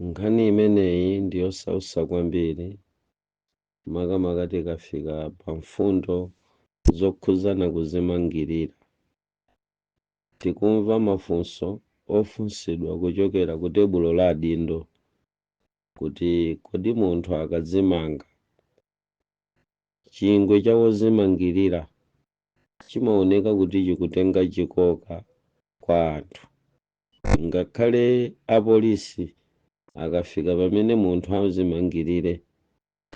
Nkhani imeneyi ndi yosautsa kwambiri, makamaka tikafika pa mfundo zokhuzana kuzimangirira. Tikumva mafunso ofunsidwa kuchokera ku tebulo la adindo kuti kodi munthu akadzimanga, chingwe cha wozimangirira chimaoneka kuti chikutenga chikoka kwa anthu. Ngakhale apolisi akafika pamene munthu azimangirire,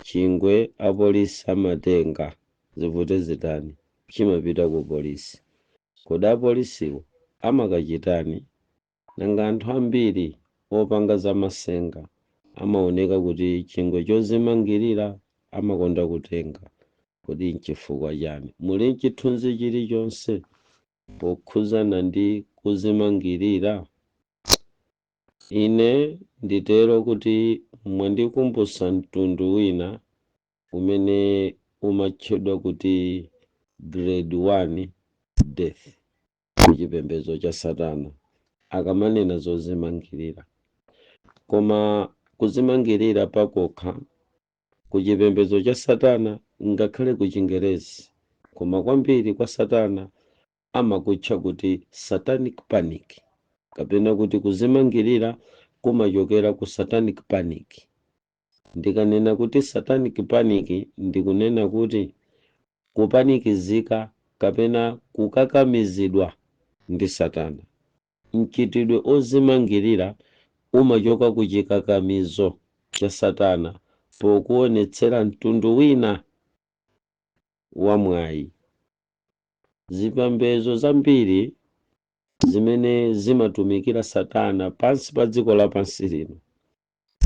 chingwe apolisi amatenga, zivute zitani, chimapita ku polisi. Kodi apolisiwo amakachitani? Nanga anthu ambiri opanga zamasenga amaoneka kuti chingwe chozimangirira amakonda kutenga, kodi nchifukwa chani? Muli nchithunzi chilichonse pokhuzana ndi kuzimangirira? Ine nditero kuti mwandikumbutsa mtundu wina umene umatchedwa kuti grade 1 death kuchipembedzo cha satana akamanena zozimangirira. Koma kuzimangirira pakokha kuchipembedzo cha satana, ngakhale ku Chingerezi, koma kwambiri kwa satana amakutcha kuti satanic panic, kapena kuti kuzimangirira kumachokera ku satanic panic. Ndikanena kuti satanic panic, ndikunena kuti kupanikizika kapena kukakamizidwa ndi satana. Mchitidwe ozimangirira umachoka ku chikakamizo cha satana pokuonetsera mtundu wina wa mwayi. Zipembedzo zambiri zimene zimatumikira satana pansi pa dziko lapansi lino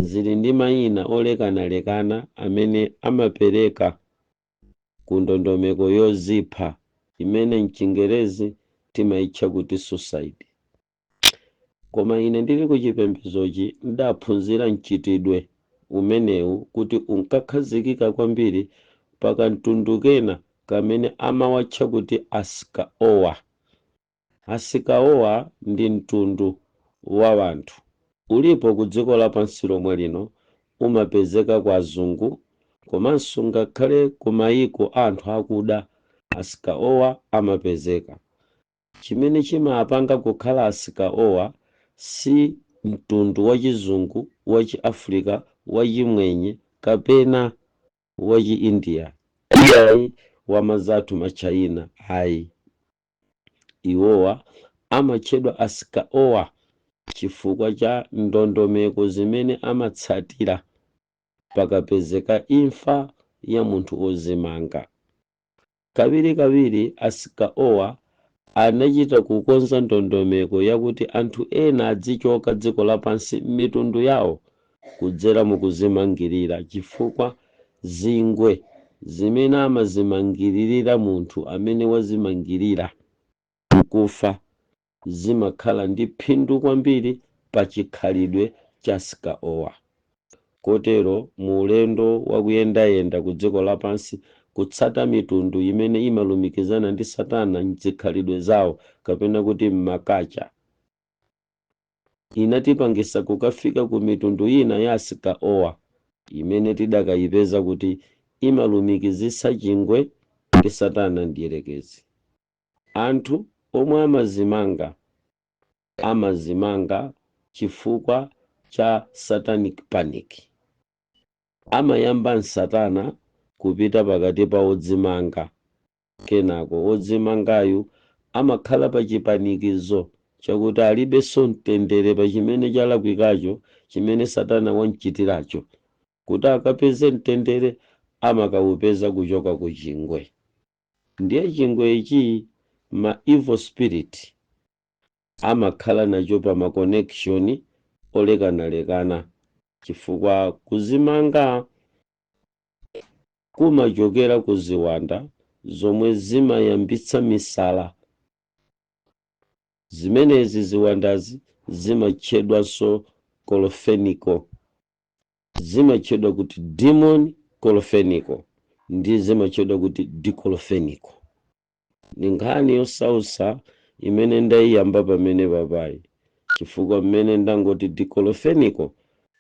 zili ndi mayina olekanalekana amene amapereka ku ndondomeko yozipha imene mchingerezi timayitcha kuti suicide. Koma ine ndili ku chipembedzochi ndaphunzira mchitidwe umenewu kuti unkakhazikika kwambiri pakamtundu kena kamene amawatcha kuti Asikaowa. Asikaowa ndi mtundu wa wanthu ulipo ku dziko lapansi lomwe lino, umapezeka kwa azungu komanso ngakhale ku mayiko anthu akuda Asikaowa amapezeka. Chimene chimapanga kukhala Asikaowa si mtundu wachizungu, wachi Africa, wachimwenye kapena wachi India, iyayi, wamazathu machina ayi. Iwowa amatchedwa Asikaowa chifukwa cha ndondomeko zimene amatsatira pakapezeka imfa ya munthu ozimanga. Kawirikawiri Asikaowa anachita kukonza ndondomeko yakuti anthu ena adzichoka dziko lapansi m'mitundu yawo kudzera mukuzimangirira, chifukwa zingwe zimene amazimangiririra munthu amene wazimangirira nkufa zimakhala ndi phindu kwambiri pa chikhalidwe cha Asikaowa. Kotero mu ulendo wakuyendayenda ku dziko lapansi kutsata mitundu imene imalumikizana ndi satana mzikhalidwe zawo kapena kuti mmakacha, inatipangisa kukafika ku mitundu ina ya Asikaowa imene tidakayipeza kuti imalumikizitsa chingwe ndi satana ndiyerekezi. Anthu omwe amazimanga, amazimanga chifukwa cha satanic panic. Amayamba msatana kupita pakati pa odzimanga, kenako odzimangayu amakhala pa chipanikizo chakuti alibenso mtendere pa chimene chalakwikacho chimene satana wamchitiracho. Kuti akapeze mtendere amakawupeza kuchoka ku chingwe. Ndiye chingwe ichi ma evil spirit amakhala nacho pa ma connection olekanalekana, chifukwa kuzimanga kumachokera ku ziwanda zomwe zimayambitsa misala. Zimenezi ziwandazi zimatchedwanso kolofeniko, zimatchedwa kuti demon kolofeniko ndi zimatchedwa kuti dikolofeniko. Ndi nkhani yosautsa imene ndayiyamba pamene papayi, chifukwa mmene ndangoti dikolofeniko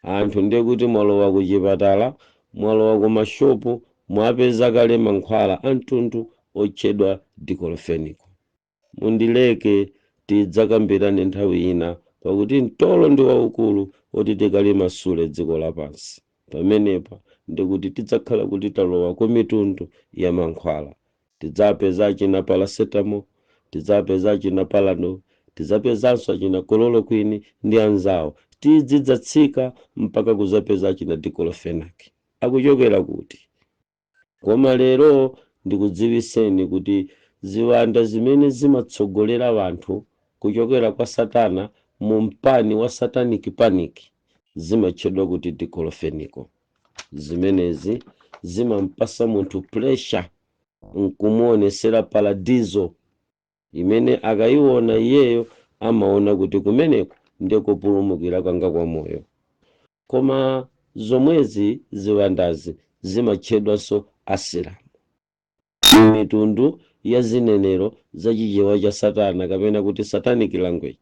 Anthu ndiye kuti mwalowa ku chipatala, mwalowa ku mashopu, mwapeza kale mankhwala a mtundu otchedwa diclofenac. Mundileke tidzakambirane nthawi ina, pakuti mtolo ndi waukulu oti tikalimasule dziko lapansi. Pamenepa ndikuti tidzakhala kuti talowa ku mitundu ya mankhwala. Tidzapeza achina paracetamol, tidzapeza achina Panado, tidzapezanso achina chloroquine ndi anzawo, tidzidzatsika mpaka kuzapeza achina diclofenac. Akuchokera kuti? Koma lero ndikudziwiseni kuti ziwanda zimene zimatsogolera anthu kuchokera kwa Satana mu mpani wa satanic panic zimatchedwa kuti diclofenac. Zimenezi zimampasa munthu pressure nkumuonesera paradizo imene akayiona iyeyo amaona kuti kumeneko ndikupulumukira kwanga kwa moyo. Koma zomwezi ziwandazi zimatchedwanso asilamu mitundu ya zinenero za Chichewa cha Satana, kapena kuti satanic language.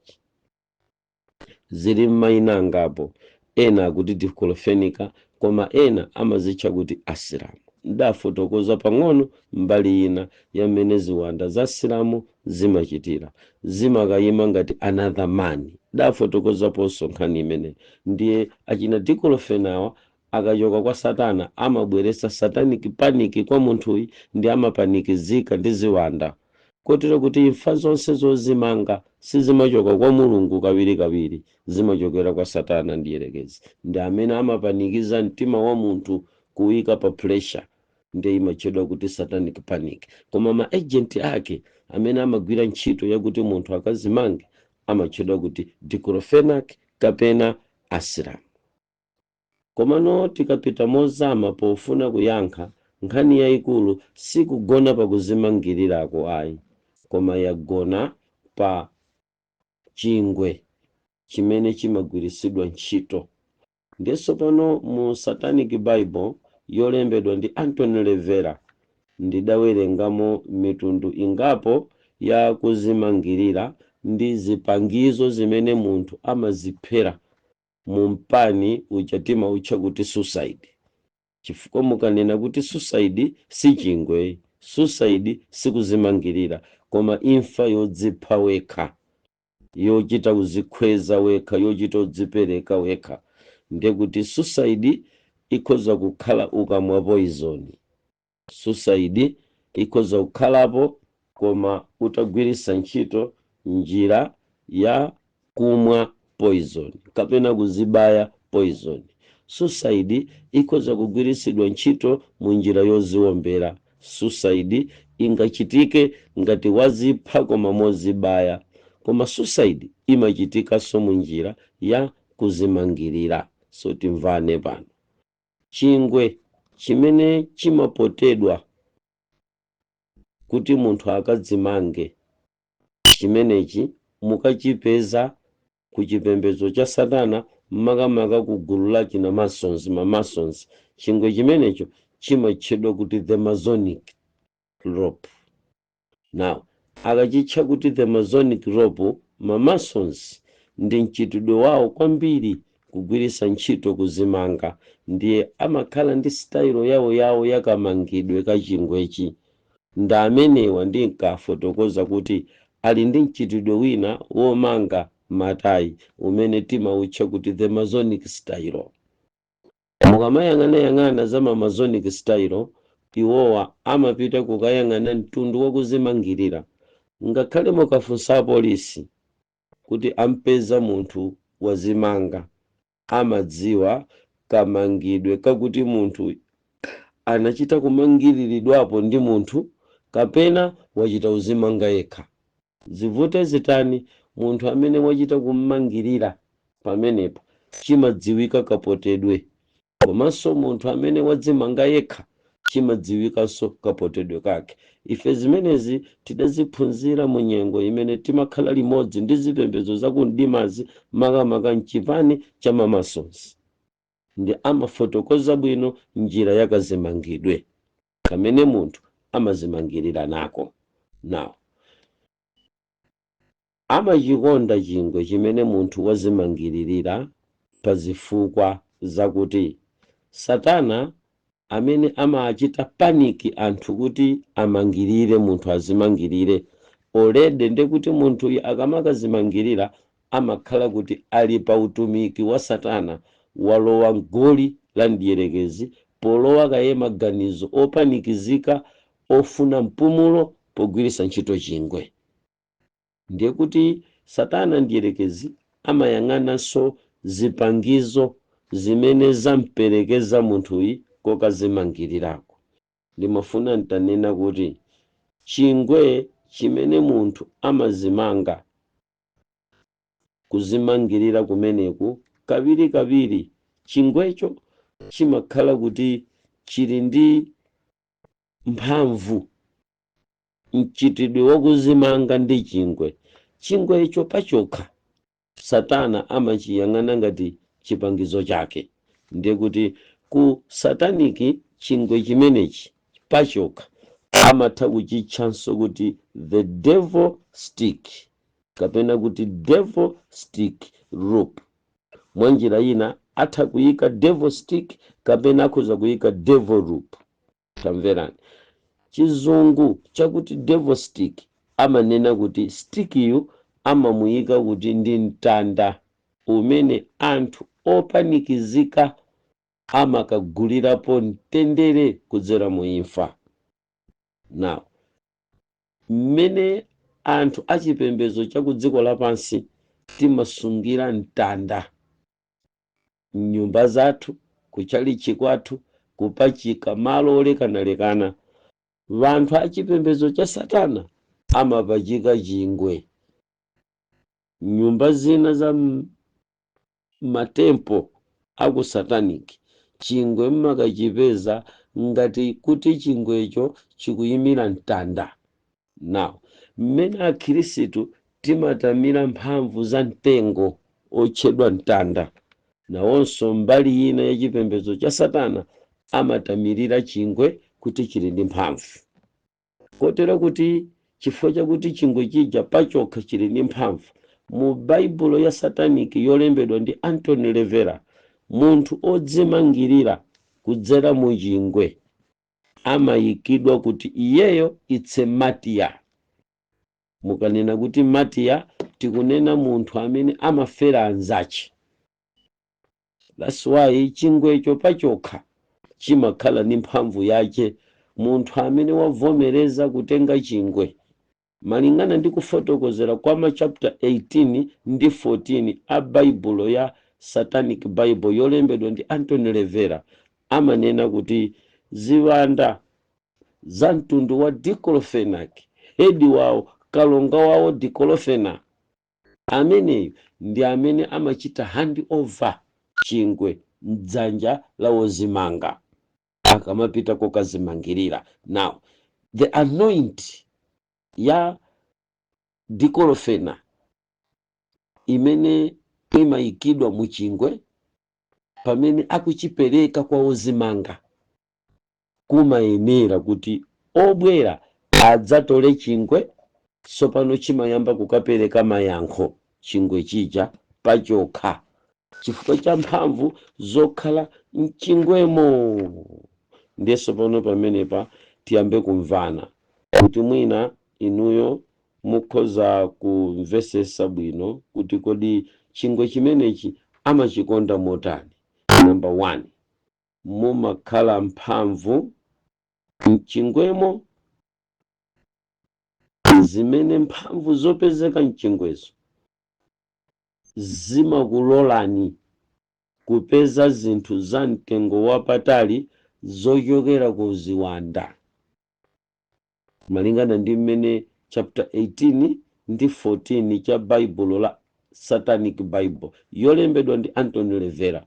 Zili m'mayina angapo. Ena akuti diclofenac, koma ena amazitcha kuti asilamu. Ndafotokoza pang'ono mbali ina ya mmene ziwanda za asilamu zimachitira, zimakayima ngati another man. Ndafotokozaponso nkhani imene. Ndiye achina diclofenawa akachoka kwa Satana amabweretsa satanic panic kwa munthuyi, ndi amapanikizika ndi ziwanda, kotero kuti imfa zonse zozimanga sizimachoka kwa Mulungu kawirikawiri, zimachokera kwa Satana ndi Yerekezi, ndi amene amapanikiza mtima wa munthu kuyika pa pressure. Ndiye imatchedwa kuti satanic panic. Koma ma agent ake amene amagwira ntchito yakuti munthu akazimange amatchedwa kuti diclofenac kapena asilamu. Komano tikapita mozama pofuna kuyankha nkhani yayikulu, sikugona pakuzimangirirako ayi, koma yagona pa chingwe chimene chimagwiritsidwa ntchito. Ndiyenso pano mu Satanic Bible yolembedwa ndi Anthony Levera ndidawerengamo mitundu ingapo ya kuzimangirira ndi zipangizo zimene munthu amaziphera mu mpani uja timautcha kuti suicide. Chifukwa mukanena kuti suicide, si chingwe, suicide sikuzimangirira, koma imfa yodzipha wekha, yochita kuzikhweza wekha, yochita kudzipereka wekha. Ndiye kuti suicide ikhoza kukhala ukamwa poison, suicide ikhoza kukhalapo koma utagwiritsa ntchito njira ya kumwa poison kapena kuzibaya poison. Suicide ikhoza kugwiritsidwa ntchito mu njira yoziwombera. Suicide ingachitike ngati wazipha koma mozibaya, koma suicide imachitikanso mu njira ya kuzimangirira. So timvane pano, chingwe chimene chimapotedwa kuti munthu akadzimange, chimenechi mukachipeza ku chipembedzo cha Satana, makamaka ku gulu la china Masons, ma Masons. Chingwe chimenecho chimatchedwa kuti the Masonic rope. Now, akachitcha kuti the Masonic rope, ma Masons ndi mchitidwe wawo kwambiri kugwiritsa ntchito kuzimanga. Ndiye amakhala ndi style yawo yawo yakamangidwe ka chingwechi. Ndi amenewa ndinkafotokoza kuti ali ndi mchitidwe wina womanga matayi umene timautcha kuti the Masonic style. Mukamayang'anayang'ana za ma Masonic style, iwowa amapita kukayang'ana mtundu wakuzimangirira. Ngakhale mukafunsa apolisi kuti ampeza munthu wazimanga, amadziwa kamangidwe kakuti munthu anachita kumangiriridwapo ndi munthu kapena wachita kuzimanga yekha. Zivute zitani, munthu amene wachita kummangirira, pamenepo chimadziwika kapotedwe, komanso munthu amene wadzimanga yekha chimadziwikanso kapotedwe kake. Ife zimenezi tidaziphunzira mu nyengo imene timakhala limodzi ndi zipembedzo zakumdimazi, makamaka mchipani cha ma Masons, ndi amafotokoza bwino njira yakazimangidwe kamene munthu amazimangirira nako. Now, amachikonda chingwe chimene munthu wazimangiririra pa zifukwa Zakuti Satana amene amachita panic anthu kuti amangirire, munthu azimangirire already, ndekuti munthu akamakazimangirira amakhala kuti ali pa utumiki wa Satana, walowa mgoli la mdierekezi, polowa kaye maganizo opanikizika ofuna mpumulo pogwiritsa ntchito chingwe. Ndiye kuti Satana mdierekezi amayang'ananso zipangizo zimene zamperekeza munthuyi kokazimangirirako. Ndimafuna ntanena kuti chingwe chimene munthu amazimanga, kuzimangirira kumeneku, kawirikawiri chingwecho chimakhala kuti chili ndi mphamvu. Mchitidwe wakuzimanga ndi chingwe, chingwecho pachokha Satana amachiyang'ana ngati chipangizo chake. Ndiye kuti ku satanic chingwe chimenechi pachokha amatha kuchitchanso kuti the devil stick kapena kuti devil stick rope. Mwanjira ina atha kuyika devil stick kapena akhoza kuyika devil rope. Tamverani, Chizungu chakuti devil stick amanena kuti stick-yu amamuyika kuti ndi mtanda umene anthu opanikizika amakagulirapo mtendere kudzera mu imfa. Now, mmene anthu achipembedzo cha ku dziko lapansi timasungira mtanda mnyumba zathu, kuchalichi kwathu, kupachika malo olekanalekana, vanthu achipembedzo cha Satana amapachika chingwe nyumba zina za matempo aku satanic. Chingwe mmakachipeza ngati kuti chingwecho chikuyimira mtanda. Now, mmene Akhirisitu timatamira mphamvu za mtengo otchedwa mtanda, nawonso mbali ina ya chipembedzo cha Satana amatamirira chingwe kuti chili ndi mphamvu, kotero kuti chifukwa chakuti chingwe chija pachokha chili ndi mphamvu, mu Baibulo ya satanic yolembedwa ndi Anthony LaVey, munthu odzimangirira kudzera mu chingwe amayikidwa kuti iyeyo it's a martyr. Mukanena kuti martyr, tikunena munthu amene amafera anzache. That's why chingwecho pachokha chimakhala ndi mphamvu yache. Munthu amene wavomereza kutenga chingwe, malingana ndi kufotokozera kwa ma chapter 18 ndi 14 a Baibulo ya Satanic Bible yolembedwa ndi Anthony LaVey, amanena kuti ziwanda za mtundu wa diclofenac, head wawo, kalonga wawo Diclofenac, ameneyu ndi amene amachita hand over chingwe mdzanja la wozimanga akamapita kokazimangirira. Now, the anoint ya diclofenac imene imayikidwa mu chingwe pamene akuchipereka kwa ozimanga, kumayenera kuti obwera adzatole chingwe. Tsopano chimayamba kukapereka mayankho chingwe chija pachokha chifukwa cha mphamvu zokhala mchingwemo. Ndiye tsopano pamenepa tiyambe kumvana kuti mwina inuyo mukhoza kumvesesa bwino kuti kodi chingwe chimenechi amachikonda motani. Number one, mumakhala mphamvu mchingwemo zimene mphamvu zopezeka mchingwezo zimakulolani kupeza zinthu za mtengo wapatali zochokera ku ziwanda, malingana ndi mmene chapter 18 ndi 14 cha Baibulo la Satanic Bible yolembedwa ndi Anthony LaVey.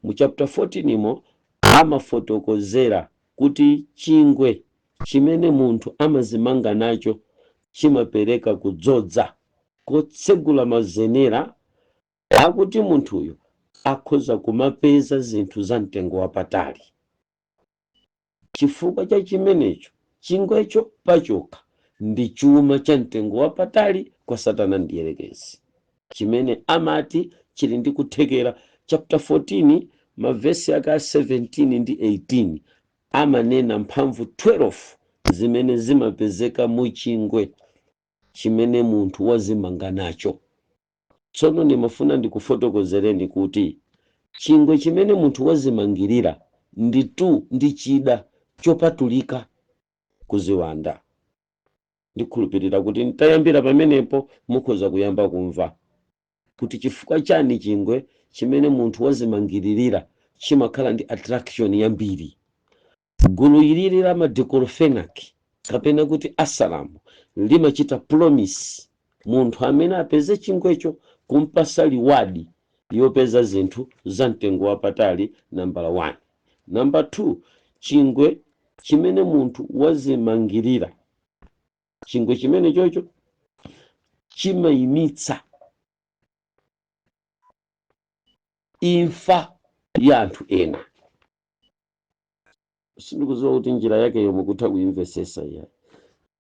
Mu chapter 14 imo amafotokozera kuti chingwe chimene munthu amazimanga nacho chimapereka kudzodza kotsegula mazenera akuti munthuyo akhoza kumapeza zinthu za mtengo wapatali. Chifukwa cha chimenecho, chingwecho pachokha ndi chuma cha mtengo wapatali kwa Satana ndiyerekezi, chimene amati chili ndi kuthekera. Chapter 14 mavesi ake a 17 ndi 18 amanena mphamvu 12 zimene zimapezeka mu chingwe chimene munthu wazimanga nacho. Tsono ndimafuna ndikufotokozereni kuti chingwe chimene munthu wazimangirira nditu ndi chida chopatulika kuziwanda. Ndikhulupirira kuti ntayambira pamenepo mukhoza kuyamba kumva kuti chifukwa chani chingwe chimene munthu wazimangiririra chimakhala ndi attraction yambiri. Gulu ilili la madiclofenac kapena kuti asalamu limachita promise munthu amene apeze chingwecho kumpasa reward yopeza zinthu za mtengo wapatali, nambala 1. Namba 2, chingwe chimene munthu wazimangirira, chingwe chimene chocho chimayimitsa imfa ya anthu ena. Sindikudziwa kuti njira yake yomwe kutha kuimvesesa iya,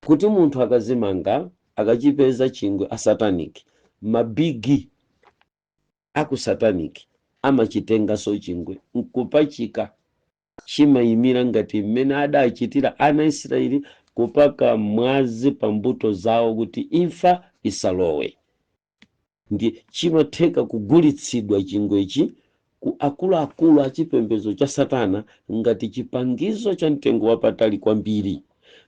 kuti munthu akazimanga, akachipeza chingwe a satanic, mabigi aku satanic amachitenganso chingwe nkupachika. Chimayimira ngati mmene adachitira ana Israeli kupaka mwazi pa mbuto zawo kuti imfa isalowe. Ndi chimatheka kugulitsidwa chingwechi ku akuluakulu a chipembedzo cha satana ngati chipangizo cha mtengo wapatali kwambiri.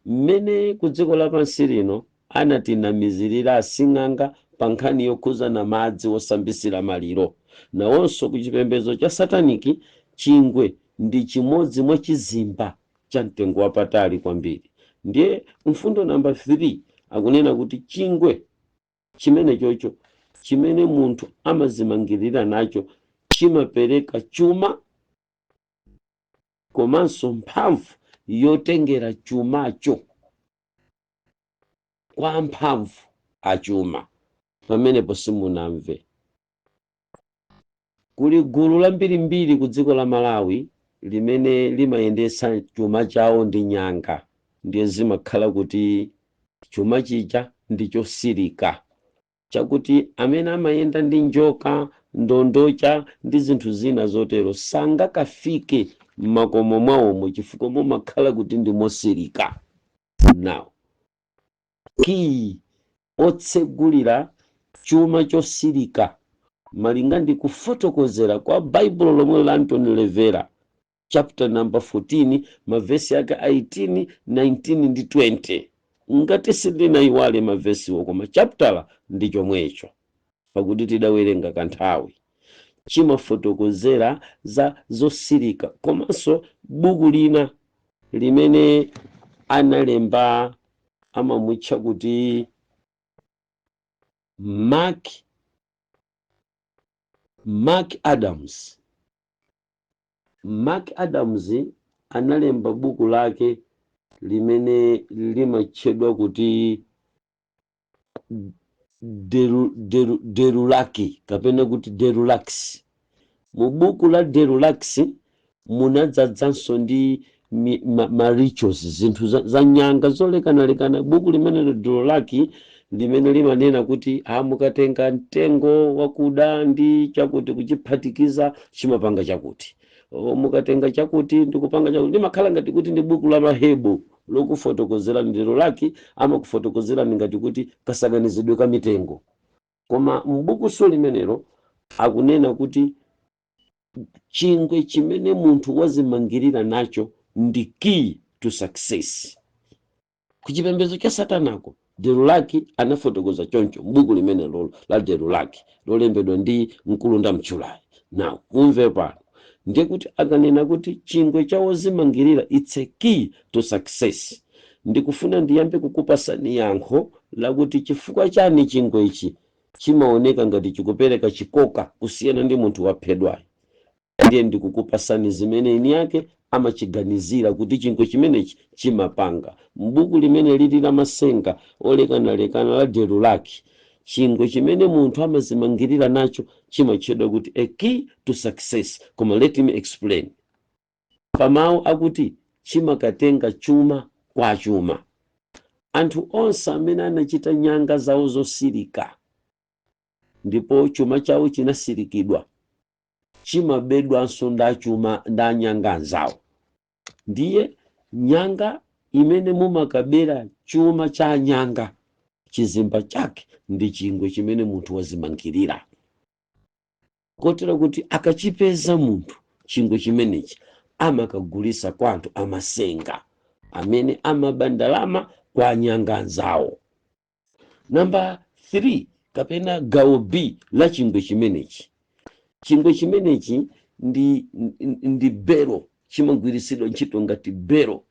Mmene ku dziko lapansi lino anatinamizirira asing'anga pa nkhani yokhuzana madzi osambisira maliro, nawonso ku chipembedzo cha satanic chingwe ndi chimodzi mwa chizimba cha mtengo wapatali kwambiri. Ndiye mfundo namba 3 akunena kuti chingwe chimene chocho chimene munthu amazimangirira nacho chimapereka chuma komanso mphamvu yotengera chumacho kwa mphamvu achuma. Pamenepo simunamve. Kuli gulu lambirimbiri ku dziko la Malawi limene limayendetsa chuma chawo ndi nyanga. Ndiye zimakhala kuti chuma chija ndi chosirika, chakuti amene amayenda ndi njoka, ndondocha ndi zinthu zina zotero sangakafike m'makomo mwawomo chifukwa mumakhala kuti ndi mosirika. Now, kiyi otsegulira chuma chosirika, malinga ndi kufotokozera kwa Baibulo lomwe la Anthony Levera, chapter number 14, mavesi ake 18, 19 ndi 20, ngati sindinayiwale mavesiwo, koma chapter ndi chomwecho pakuti tidawerenga kanthawi, chimafotokozera za zosirika. Komanso buku lina limene analemba amamutcha kuti Mark Adams. Mark Adams analemba buku lake limene limatchedwa kuti Derulaki kapena kuti Derulax. Mu buku la Derulax munadzadzanso ndi ma rituals, zinthu za nyanga zolekanalekana. Buku limene Derulaki limene limanena kuti mukatenga mtengo wakuda ndi chakuti kuchiphatikiza chimapanga chakuti, o, mukatenga chakuti ndikupanga chakuti. Limakhala ngati kuti ndi buku la mahebu lokufotokozerani. Derulaki amakufotokozerani ngati kuti kasakanizidwe ka mitengo, koma mbukuso limenelo akunena kuti chingwe chimene munthu wazimangirira nacho ndi key to success kuchipembedzo cha satanako. Derulaki anafotokoza choncho m'buku limene lolo la Derulaki lolembedwa ndi mkulunda mchulayi. Now mumve pano, ndiye kuti akanena kuti chingwe cha wozimangirira, it's a key to success, ndikufuna ndiyambe kukupasani yankho lakuti chifukwa chani chingwe ichi chimaoneka ngati chikupereka chikoka kusiyana ndi munthu waphedwayo. Ndiye ndikukupasani zimene eni yake amachiganizira kuti chingwe chimenechi chimapanga. M'buku limene lili la masenga olekanalekana la Derulaki, chingwe chimene munthu amazimangirira nacho chimatchedwa kuti a key to success. Koma let me explain pamawu akuti chimakatenga chuma kwa chuma. Anthu onse amene anachita nyanga zawo zosirika ndipo chuma chawo chinasirikidwa, Chimabedwanso ndi achuma ndi anyanga anzawo. Ndiye nyanga imene mumakabera chuma cha anyanga, chizimba chake ndi chingwe chimene munthu wazimangirira, kotero kuti akachipeza munthu chingwe chimenechi, amakagulisa kwa anthu amasenga amene amaba ndalama kwa anyanga anzawo. Namba 3 kapena gawo B la chingwe chimenechi, chingwe chimenechi ndi belo, chimagwiritsidwa ntchito ngati belo.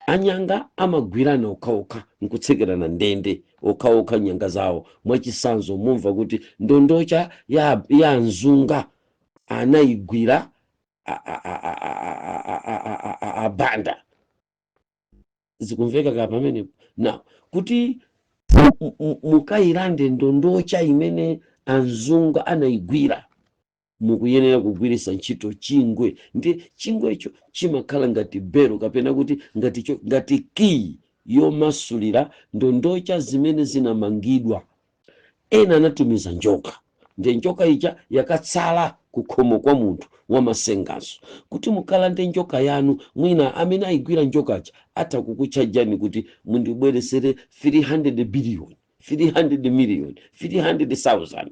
Anyanga amagwirana okhaokha nkutsekerana ndende okhaokha nyanga zawo. Mwachisanzo, mumva kuti ndondocha ya mzunga anayigwira abanda. Zikumveka ka pamenepo? Na kuti mukayilande ndondocha imene anzunga anayigwira, mukuyenera kugwiritsa ntchito chingwe. Ndi chingwecho chimakhala ngati belo kapena kuti ngati kiyi yomasulira ndondocha zimene zinamangidwa. Ena anatumiza njoka, ndi njoka ija yakatsala kukhomo kwa munthu wamasenganso. Kuti mukalande njoka yanu, mwina amene ayigwira njokaja atha kukutchajani kuti mundibweresere 300 billion, 300 million, 300,000.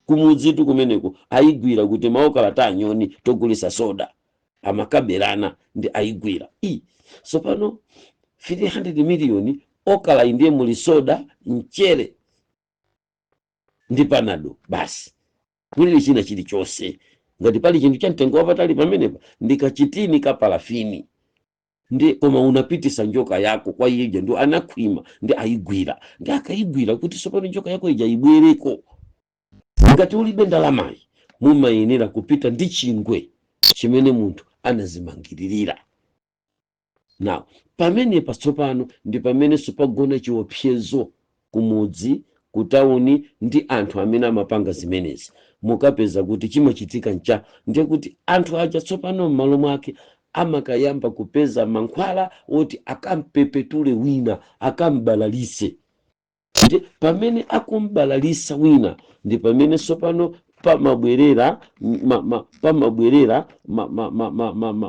Kumudzitu kumeneko ayigwira kuti maokalata anyoni togulisa soda amakaberana, ndi ayigwira i sopano 300 million okala, ndiye muli soda, mchere ndi Panado basi, kulili china chilichonse. Ngati pali chinthu cha mtengo wapatali pamenepa, ndikachitini ka palafini. Ndi koma unapitisa njoka yako kwa iye, ndi anakhwima, ndi ayigwira. Ndi akayigwira, kuti sopano njoka yako ija ibwereko, ngati ulibe ndalamayi, mumayenera kupita ndi chingwe chimene munthu anazimangiririra. Now, pamenepa tsopano ndi pamenenso pagona chiopsezo kumudzi, ku tawuni ndi anthu amene amapanga zimenezi. Mukapeza kuti chimachitika ncha ndiye kuti anthu aja tsopano m'malo mwake amakayamba kupeza mankhwala woti akampepetule wina, akambalalise. Ndi pamene akumbalalisa wina, ndi pamene tsopano pamabwerera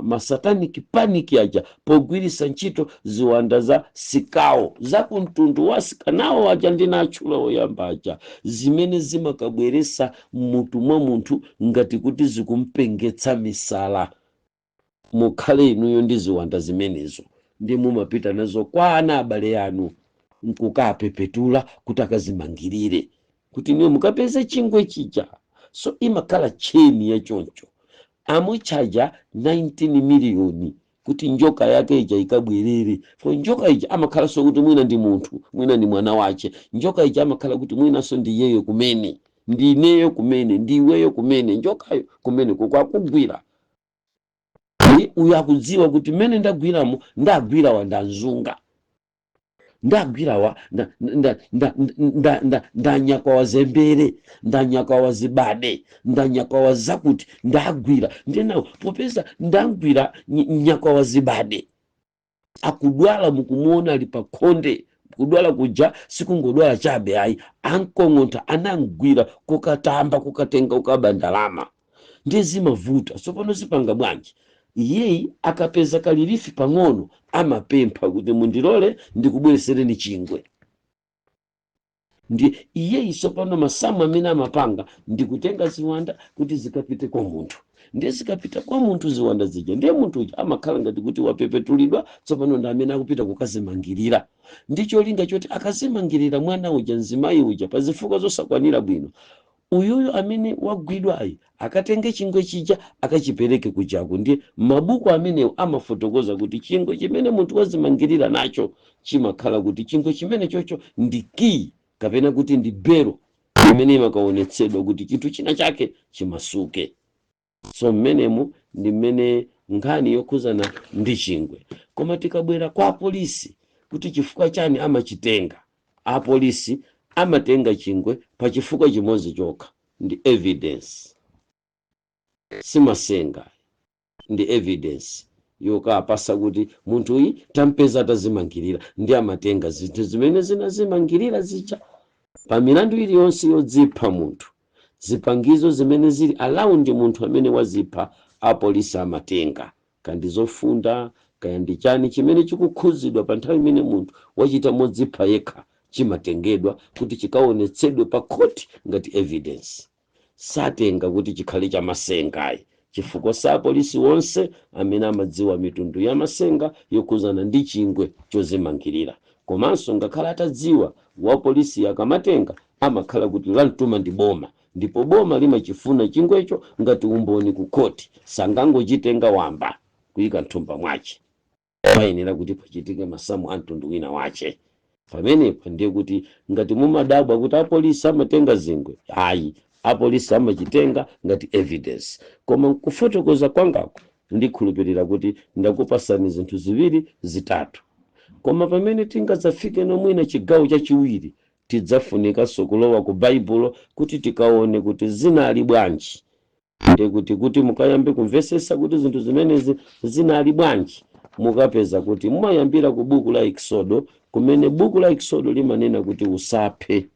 ma satanic panic aja, pogwiritsa ntchito ziwanda za sikawo za kumtundu wa sikanawo aja ndinatchula oyamba aja, zimene zimakabweresa mmutu mwa munthu ngati kuti zikumpengetsa misala. Mukhale inuyo ndi ziwanda zimenezo, ndi mumapita nazo kwa ana abale anu nkukapepetula kuti akazimangirire, kuti niyo mukapeze chingwe chija. So imakhala chain yachoncho. Amutchaja 19 miliyoni kuti njoka yake ija ikabwerere. For njoka ija amakhalanso kuti mwina ndi munthu, mwina ndi mwana wache. Njoka ija amakhala kuti mwinanso ndi iyeyo kumene, ndi ineyo kumene, ndi iweyo kumene, njokayo kumene kukwakugwira. Ndi uyu akudziwa kuti mmene ndagwiramo, ndagwira wa ndanzunga, ndagwirawa ndanyakwa wazembere, ndanyakwa wazibade, ndanyakwa wazakuti, ndagwira. Ndenawo popeza ndagwira nyakwa wazibade, akudwala, mukumuona ali pa khonde. Kudwala kuja sikungodwala chabe ayi, ankong'ontha, anamgwira kukatamba, kukatenga, kukaba ndalama. Ndiye zimavuta. Tsopano zipanga bwanji? Iyeyi akapeza ka relief pang'ono, amapempha kuti mundilole ndikubweresereni chingwe. Ndi iyeyi tsopano masamu amene amapanga ndikutenga ziwanda kuti zikapite kwa munthu. Ndiye zikapita kwa munthu ziwanda zija, ndiye munthu uja amakhala ngati kuti wapepetulidwa. Tsopano ndi amene akupita kukazimangirira, ndi cholinga choti akazimangirira mwana uja, mzimayi uja, pa zifukwa zosakwanira bwino, uyuyu amene wagwidwayi akatenge chingwe chija akachipereke kujaku. Ndiye mabuku amenewo amafotokoza kuti chingwe chimene munthu wazimangirira nacho chimakhala kuti chingwe chimene chocho ndi kiyi kapena kuti ndi belo imene imakaonetsedwa kuti chinthu china chake chimasuke. So mmenemu ndi mmene nkhani yokhuzana ndi chingwe. Koma tikabwera kwa apolisi, kuti chifukwa chani amachitenga, apolisi amatenga chingwe pa chifukwa chimodzi chokha, ndi evidence. Simasenga, ndi evidence yokapasa kuti munthu uyi tampeza atazimangirira. Ndi amatenga zinthu zimene zinazimangirira zija. Pa milandu iliyonse yodzipha munthu, Zipangizo zimene zili around munthu amene wazipha, apolisi amatenga, kandi zofunda, kaya ndi chani chimene chikukhuzidwa pa nthawi imene munthu wachita modzipha yekha, chimatengedwa kuti chikaonetsedwe pa khoti ngati evidence. Satenga kuti chikhale chamasengayi, chifukwa sa apolisi wonse amene amadziwa mitundu ya masenga yokhuzana ndi chingwe chozimangirira. Komanso ngakhale atadziwa, wapolisi akamatenga amakhala kuti lamtuma ndi boma, ndipo boma limachifuna chingwecho ngati umboni ku khoti. Sangangochitenga wamba kuyika mthumba mwache, payenera kuti pachitike masamu a mtundu wina wache pamenepo. Ndiye kuti ngati mumadabwa kuti apolisi amatenga zingwe, ayi, apolisi amachitenga ngati evidence. Koma kufotokoza kwangako, ndikhulupirira kuti ndakupasani zinthu ziwiri zitatu. Koma pamene tingadzafike nomwina chigawo chachiwiri, tidzafunikanso kulowa ku Baibulo kuti tikaone kuti zinali bwanji. Ndiye kuti mukayambe kumvesesa kuti zinthu zimenezi zinali bwanji, mukapeza kuti mumayambira ku buku la Exodo, kumene buku la Exodo limanena kuti usaphe.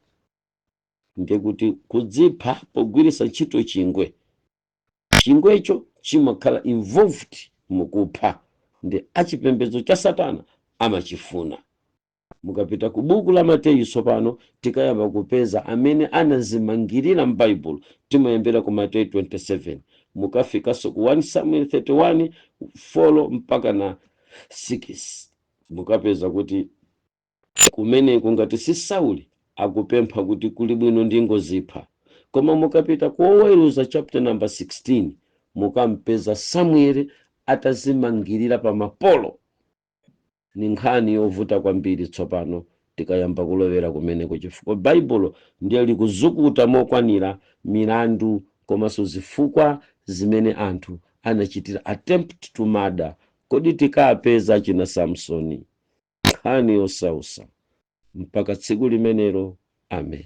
Ndiye kuti kudzipha pogwiritsa ntchito chingwe, chingwecho chimakhala involved mukupha, ndi achipembedzo cha Satana amachifuna. Mukapita ku buku la Mateyu tsopano, tikayamba kupeza amene anazimangirira m'Baibulo. Timayambira ku Mateyu 27, mukafikanso ku 1 Samuel 31 4 mpaka na 6, mukapeza kuti kumeneko ngati si Sauli akupempha kuti kuli bwino ndingozipha. Koma mukapita ku Oweruza chapter number 16, mukampeza Samueli atazimangirira pa mapolo. Ni nkhani yovuta kwambiri tsopano tikayamba kulowera kumeneko, chifukwa Baibulo ndiye likuzukuta mokwanira milandu komanso zifukwa zimene anthu anachitira attempt to murder. Kodi tikapeza china Samsoni? Nkhani yosausa. Mpaka tsiku limenelo, amen.